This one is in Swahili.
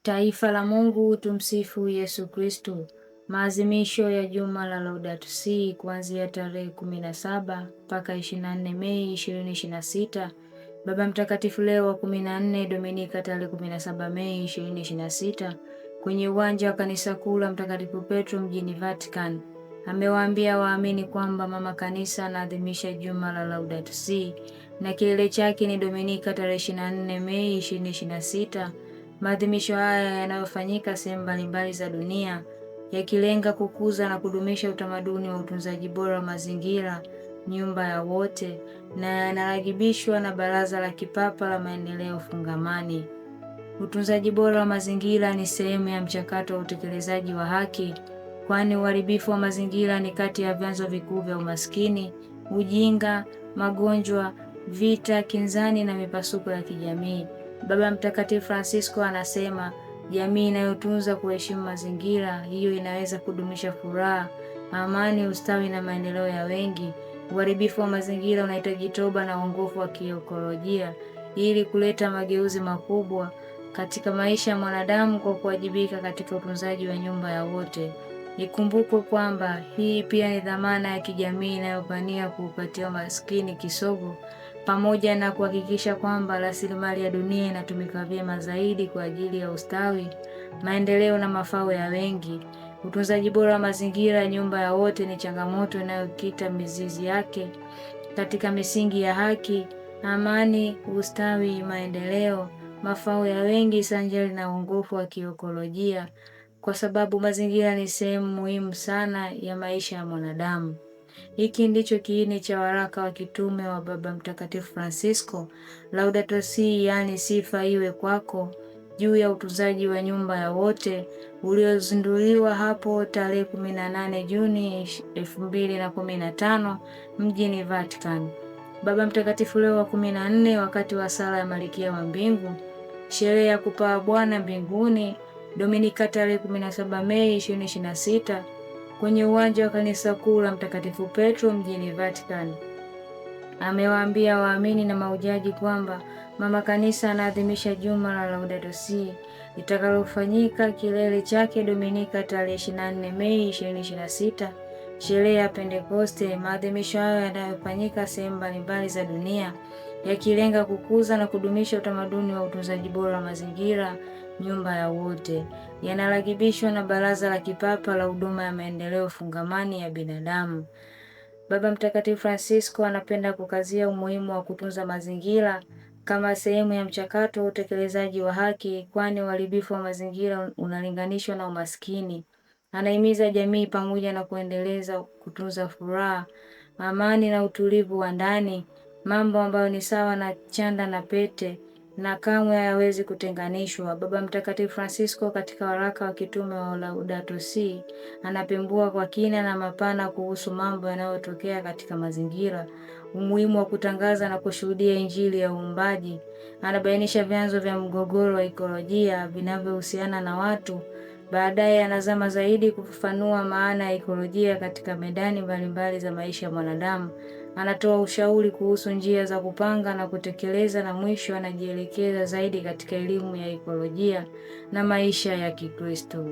Taifa la Mungu, tumsifu Yesu Kristu. Maadhimisho ya Juma la Laudato Si kuanzia tarehe 17 mpaka 24 Mei 2026. Baba Mtakatifu Leo wa 14, Dominika tarehe 17 Mei 2026, kwenye uwanja wa Kanisa Kuu la Mtakatifu Petro mjini Vatican, amewaambia waamini kwamba Mama Kanisa anaadhimisha Juma la Laudato Si na kilele chake ni Dominika tarehe 24 Mei 2026. Maadhimisho haya yanayofanyika sehemu mbalimbali za dunia yakilenga kukuza na kudumisha utamaduni wa utunzaji bora wa mazingira, nyumba ya wote, na yanaragibishwa na Baraza la Kipapa la Maendeleo Fungamani. Utunzaji bora wa mazingira ni sehemu ya mchakato wa utekelezaji wa haki, kwani uharibifu wa mazingira ni kati ya vyanzo vikuu vya umaskini, ujinga, magonjwa, vita, kinzani na mipasuko ya kijamii. Baba Mtakatifu Francisco anasema jamii inayotunza kuheshimu mazingira, hiyo inaweza kudumisha furaha, amani, ustawi na maendeleo ya wengi. Uharibifu wa mazingira unahitaji toba na uongofu wa kiekolojia ili kuleta mageuzi makubwa katika maisha ya mwanadamu kwa kuwajibika katika utunzaji wa nyumba ya wote. Ikumbukwe kwamba hii pia ni dhamana ya kijamii inayopania kuupatia maskini kisogo pamoja na kuhakikisha kwamba rasilimali ya dunia inatumika vyema zaidi kwa ajili ya ustawi, maendeleo na mafao ya wengi. Utunzaji bora wa mazingira, nyumba ya wote, ni changamoto inayokita mizizi yake katika misingi ya haki, amani, ustawi, maendeleo, mafao ya wengi sanjari na uongofu wa kiekolojia, kwa sababu mazingira ni sehemu muhimu sana ya maisha ya mwanadamu. Hiki ndicho kiini cha waraka wa kitume wa Baba Mtakatifu Francisco, Laudato Si, yaani sifa iwe kwako, juu ya utunzaji wa nyumba ya wote uliozinduliwa hapo tarehe 18 Juni 2015 mjini Vatican. Baba Mtakatifu Leo wa 14 wakati wa sala ya Malkia wa Mbingu, sherehe ya kupaa Bwana mbinguni, Dominika tarehe 17 Mei 2026 kwenye uwanja wa Kanisa Kuu la Mtakatifu Petro mjini Vatican. Amewaambia waamini na mahujaji kwamba Mama Kanisa anaadhimisha Juma la Laudato Si litakalofanyika kilele chake Dominika tarehe 24 Mei 2026, sherehe ya Pentekoste. Maadhimisho hayo yanayofanyika sehemu mbalimbali za dunia yakilenga kukuza na kudumisha utamaduni wa utunzaji bora wa mazingira, nyumba ya wote, yanaragibishwa na Baraza la Kipapa la Huduma ya Maendeleo Fungamani ya Binadamu. Baba Mtakatifu Francisco anapenda kukazia umuhimu wa kutunza mazingira kama sehemu ya mchakato wa utekelezaji wa haki, kwani uharibifu wa mazingira unalinganishwa na umaskini. Anahimiza jamii pamoja na kuendeleza kutunza furaha, amani na utulivu wa ndani, mambo ambayo ni sawa na chanda na pete na kamwe hayawezi kutenganishwa. Baba Mtakatifu Francisco katika waraka wa kitume wa Laudato Si anapembua kwa kina na mapana kuhusu mambo yanayotokea katika mazingira, umuhimu wa kutangaza na kushuhudia Injili ya uumbaji. Anabainisha vyanzo vya mgogoro wa ikolojia vinavyohusiana na watu. Baadaye anazama zaidi kufafanua maana ya ikolojia katika medani mbalimbali za maisha ya mwanadamu. Anatoa ushauri kuhusu njia za kupanga na kutekeleza, na mwisho anajielekeza zaidi katika elimu ya ikolojia na maisha ya Kikristo.